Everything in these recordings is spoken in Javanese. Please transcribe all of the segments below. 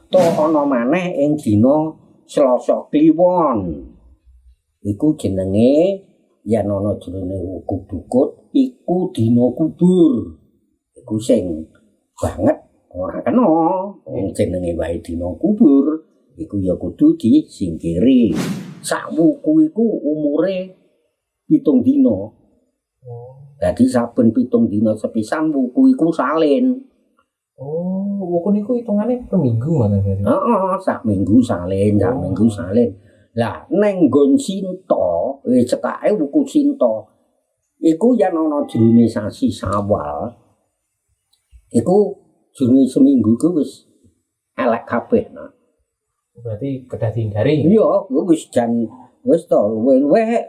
To ana maneh ing dina Selasa Kliwon. Iku jenenge yen ana jroning wuku dukut iku dina kubur. Iku sing banget ora kena. Wong jenenge wae dina kubur, iku ya kudu disingkiri. Sak wuku iku umure 7 dina. Dadi saben 7 dina sepisan wuku iku salin. Oh, wuku niku hitungane per minggu ngoten berarti. Heeh, sak minggu salin, sak minggu salin. Lah neng nggon Sinta, cekake wuku Sinta. Iku yen ana jrone sasi Syawal, iku jrone seminggu iku wis elek kabeh, nah. Berarti kedah dihindari. Iya, wis jan wis to luwih-luwih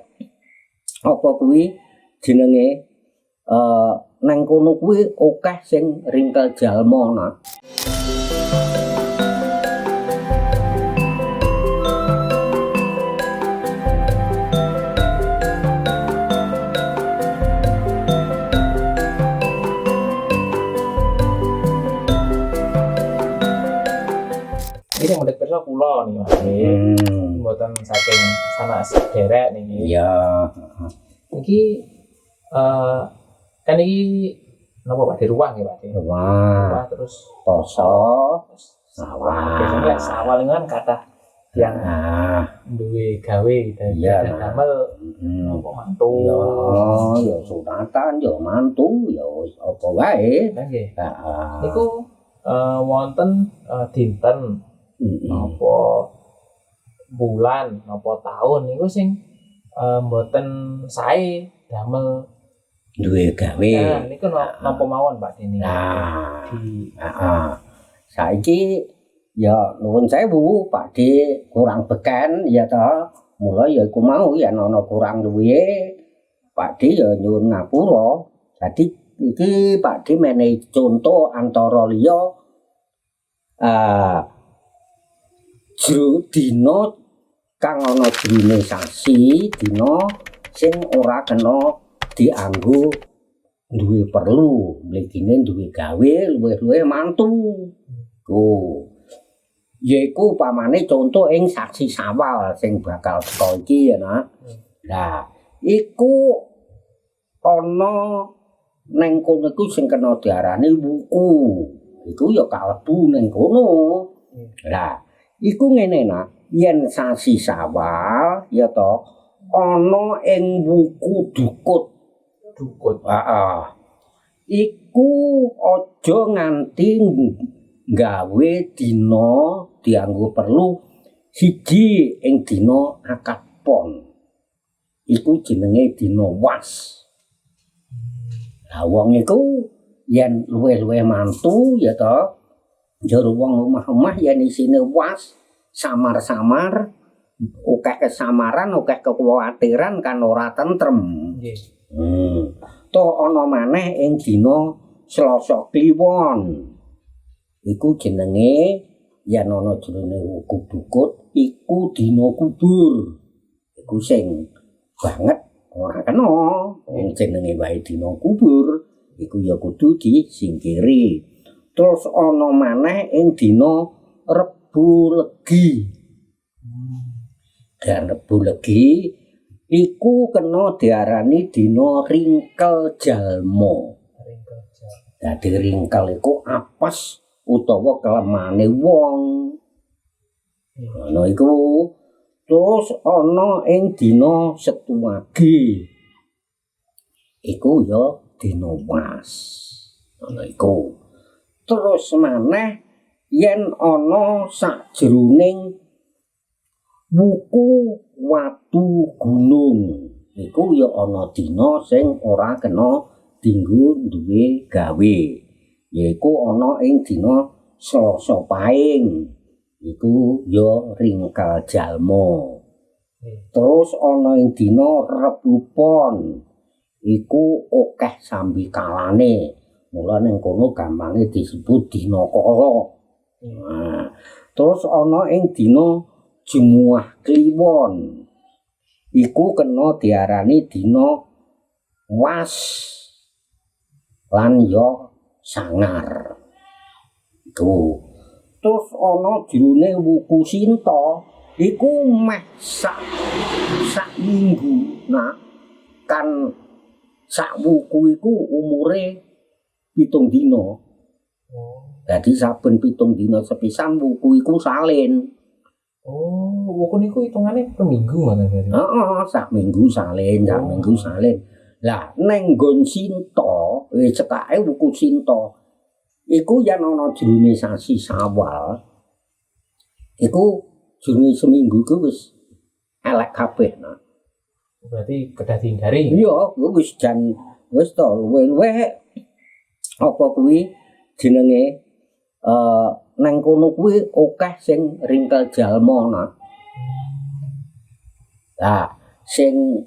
apa kuwi jenenge neng kono kuwi akeh sing ringkel jalma, nah. Ini yang mendhet pirsa kula niki, Mas. Mboten saking sanak sederek niki. Iya. Niki kan iki napa Pak di ruang nggih Pak? Ruang. Ruang terus poso sawah. Biasanya lek sawah niku kan kathah tiyang duwe gawe damel napa mantu. Ya, ya sunatan, ya mantu, ya wis apa wae. Lah nggih. Heeh. Niku wonten dinten napa bulan, napa taun niku sing mboten sae damel duwe gawe. Nah, niku napa mawon Pak Deni? Nah, Di heeh. Saiki ya nuwun sewu Pak De kurang beken ya ta. Mula ya iku mau yen ana kurang luwihe Pak De ya nyuwun ngapura. Dadi iki Pak De menehi conto antara liya jro dina kang ana jrone sasi, dina sing ora kena dianggo duwe perlu, mligine duwe gawe, luwih-luwih mantu. Tuh. Yaiku pamane conto ing sasi Syawal sing bakal teka iki ya, Nak. Lah, iku ana neng kono iku sing kena diarani wuku. Iku ya kalebu neng kono. Lah, iku ngene, Nak, yen sasi Syawal ya to ana ing wuku dukut. Dukut. Heeh. Iku aja nganti gawe dina dianggo perlu siji ing dina akad pon. Iku jenenge dina was. Lah wong iku yen luwih-luwih mantu ya to, njur wong omah-omah yen isine was samar-samar, akeh kesamaran, akeh kekhawatiran kan ora tentrem. Nggih. To ana maneh ing dina Selasa Kliwon. Iku jenenge yen ana jroning wuku dukut iku dina kubur. Iku sing banget ora kena. Wong jenenge wae dina kubur, iku ya kudu disingkiri. Terus ana maneh ing dina Rebo Legi. Dan Rebo Legi iku kena diarani dina ringkel jalma. Ringkel jalma. Dadi ringkel iku apes utawa kelemane wong. Ngono iku. Terus ana ing dina Setu Wage. Iku ya dina was. Ngono iku. Terus maneh yen ana sajroning wuku watu gunung, iku ya ana dina sing ora kena dinggo duwe gawe. Yaiku ana ing dina Selasa Paing. Iku ya ringkel jalma. Terus ana ing dina Rebo Pon. Iku akeh sambikalane. Mula ning kono gampange disebut dina kala. Nah, terus ana ing dina Jemuah Kliwon. Iku kena diarani dina was lan ya sangar. Iku. Terus ana jrone wuku Sinta iku meh sak sak minggu. Nah, kan sak wuku iku umure 7 dina. Dadi saben 7 dina sepisan wuku iku salin. Oh, wuku niku hitungane per minggu ngoten berarti. Heeh, sak minggu salin, sak minggu salin. Lah, neng nggon Sinta, cekake wuku Sinta. Iku yen ana jrone sasi Sawal, iku jrone seminggu iku wis elek kabeh, nah. Berarti kedah dihindari. Iya, wis jan wis to luwih-luwih apa kuwi jenenge, neng kono kuwi akeh sing ringkel jalma, nah. Lah, sing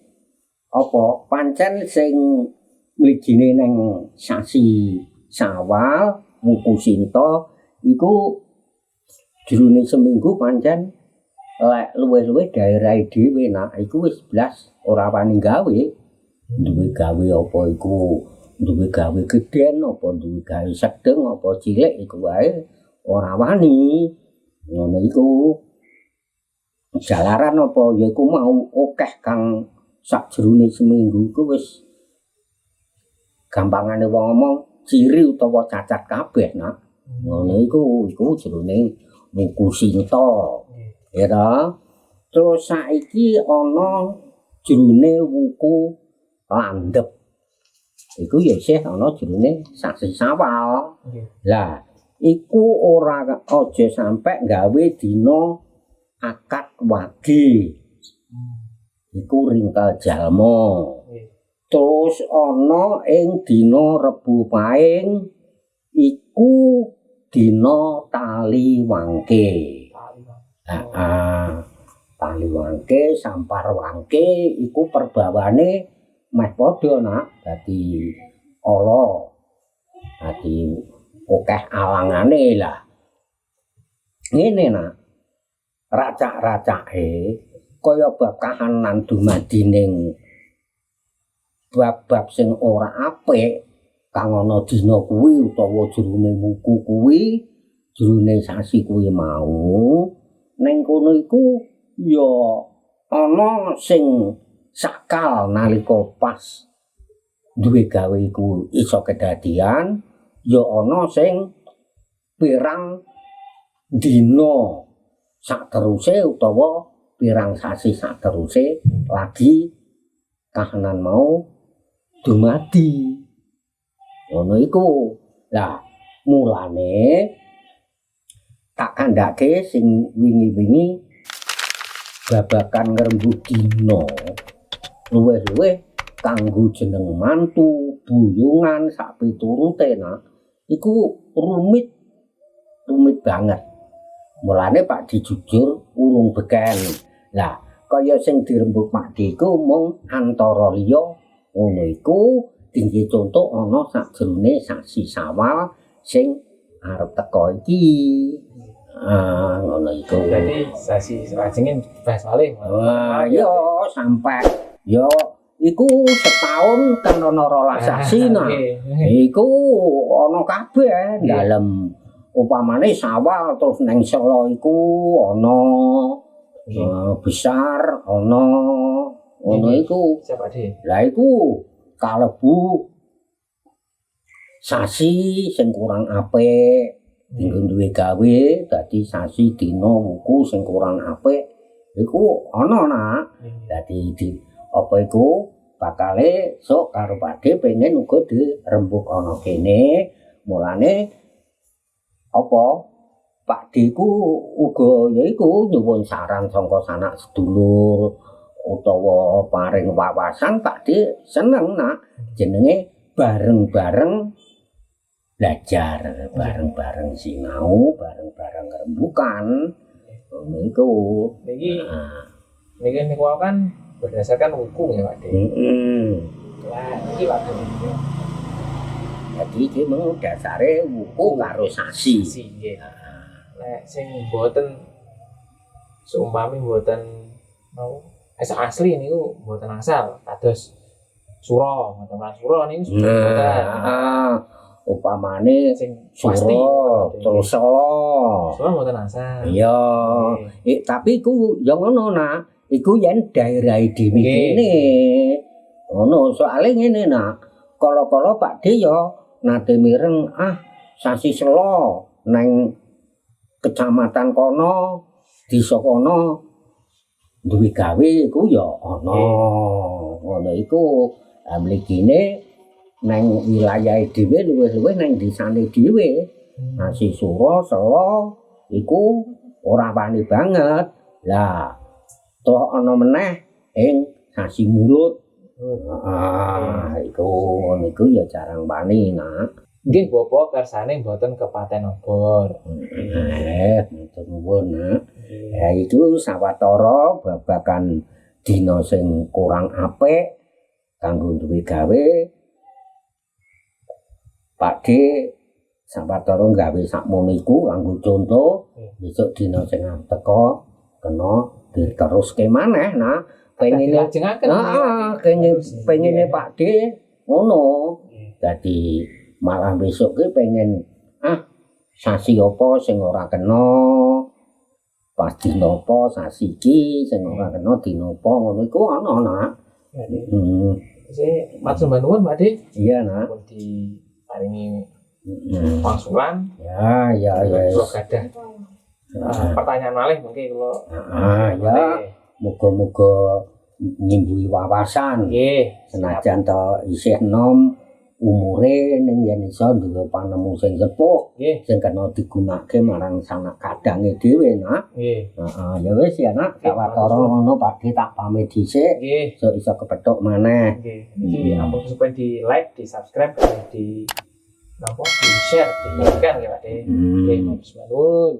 apa pancen sing mligine neng sasi Sawal, wuku Sinta iku jrone seminggu pancen lek luwih-luwih daerahe dhewe, nak, iku wis blas ora wani gawe. Duwe gawe apa iku, duwe gawe gedhen apa duwe gawe sedeng apa cilik iku wae ora wani. Ngono iku. Jalaran apa ya iku mau, akeh kang sakjroning seminggu iku wis gampangane wong ngomong ciri utawa cacat kabeh, nak. Ngono iku, iku jroning wuku Sinta. Ya ta? Terus saiki ana jrone wuku Landhep. Iku ya isih ana jrone sasi Sawal. Lah, iku ora aja sampe gawe dina Akad Wage. Iku ringkel jalma. Terus ana ing dina Rebo Paing iku dina tali wangke. Heeh. Tali wangke, sampar wangke iku perbawane meh padha, nak, dadi ala. Dadi akeh alangane lah. Ngene, nak. Racak-racake kaya bab kahanan dumadining bab-bab sing ora apik kang ana dina kuwi utawa jroning wuku kuwi, jroning sasi kuwi mau, ning kono iku ya ana sing sakal nalika pas duwe gawe iku iso kedadian, ya ana sing pirang dina sakteruse utawa pirang sasi sakteruse lagi kahanan mau dumadi. Ngono iku. Lah, mulane tak kandhake sing wingi-wingi babagan ngrembug dina luwih-luwih kanggo jeneng mantu, buyungan sak piturute, nak, iku rumit, rumit banget. Mulane Pak Di jujur urung beken. Lah, kaya sing dirembug Pak Di iku mung antara liya ngono iku dingge contoh ana sakjroning sasi Sawal sing arep teka iki. Ah, ngono iku. Berarti sasi lajengin bahas malih. Wah, ya sampai ya iku setahun kan ana 12 sasi, nah. Iku ana kabeh dalem upamane Sawal terus neng Solo iku ana besar ana ngono iku. Siap, Pak De. Lah, iku kalebu sasi sing kurang apik dinggo duwe gawe, dadi sasi, dina, wuku sing kurang apik iku ana, nak. Dadi di apa iku bakale sok karo Pak De pengen uga dirembug ana kene. Mulane apa Pak De ku uga ya iku nyuwun saran saka sanak sedulur utawa paring wawasan, Pak De seneng, nak, jenenge bareng-bareng belajar, bareng-bareng sinau, bareng-bareng rembukan, ngono iku. Niki Nah. niki niku kan berdasarkan wuku ya, Pak De. Heeh. Lah, niki, Pak De. Jadi iki mau dasare wuku karo sasi. Sasi, nggih. Nek sing mboten, seumpami mboten mau asli niku mboten asal kados sura, mboten lan sura niku mboten. Nah, Upamane Sing pasti. Sura, terus Sela. Sura mboten asal. Iya. Tapi iku ya ngono, Nak. Iku yen daerahe dhewe kene. Ngono, soalé ngene, Nak. Kala-kala Pak De ya nate mireng, ah, sasi Sela neng kecamatan kono, desa kono duwe gawe iku ya ana. Ngono iku. Lah, mligine neng wilayahe dhewe, luwih-luwih neng desane dhewe. Sasi Sura, Sela iku ora wani banget. Lah, toh ana meneh ing sasi Mulud. Ah, iku ngono iku ya jarang wani, Nak. Nggih, Bapak, kersane mboten kepaten obor. Matur nuwun, Nak. Ya, itu sawetara babagan dina sing kurang apik kanggo duwe gawe. Pak De sawetara gawe sakmono iku kanggo conto, besok dina sing teka kena diteruske maneh, nah. Pengine Dilajengaken. Heeh, pengene Pak De ngono. Dadi malah besok ki pengen, ah, sasi apa sing ora kena, pas dina apa sasi iki sing ora kena dina apa, ngono iku ana, Nak. Ya, De. Saya matur nuwun, Pak De. Iya, Nak. Pun diparingi wangsulan. Ya ya ya. Kula gadah pertanyaan malih mungkin kula. Ah, ya. Muga-muga ngimbuhi wawasan. Nggih. Senajan to isih enom umure, ning yen iso duwe panemu sing sepuh sing kena digunakake marang sanak kadange dhewe, Nak. Heeh, ya wis ya, Nak, sawetara ngono Pak De tak pamit dhisik. Iso iso kepethuk maneh. Nggih. Iki ampun kesupen di like, di subscribe, dan di napa, di share, dibagikan ya, Pak De. Nggih, matur nuwun.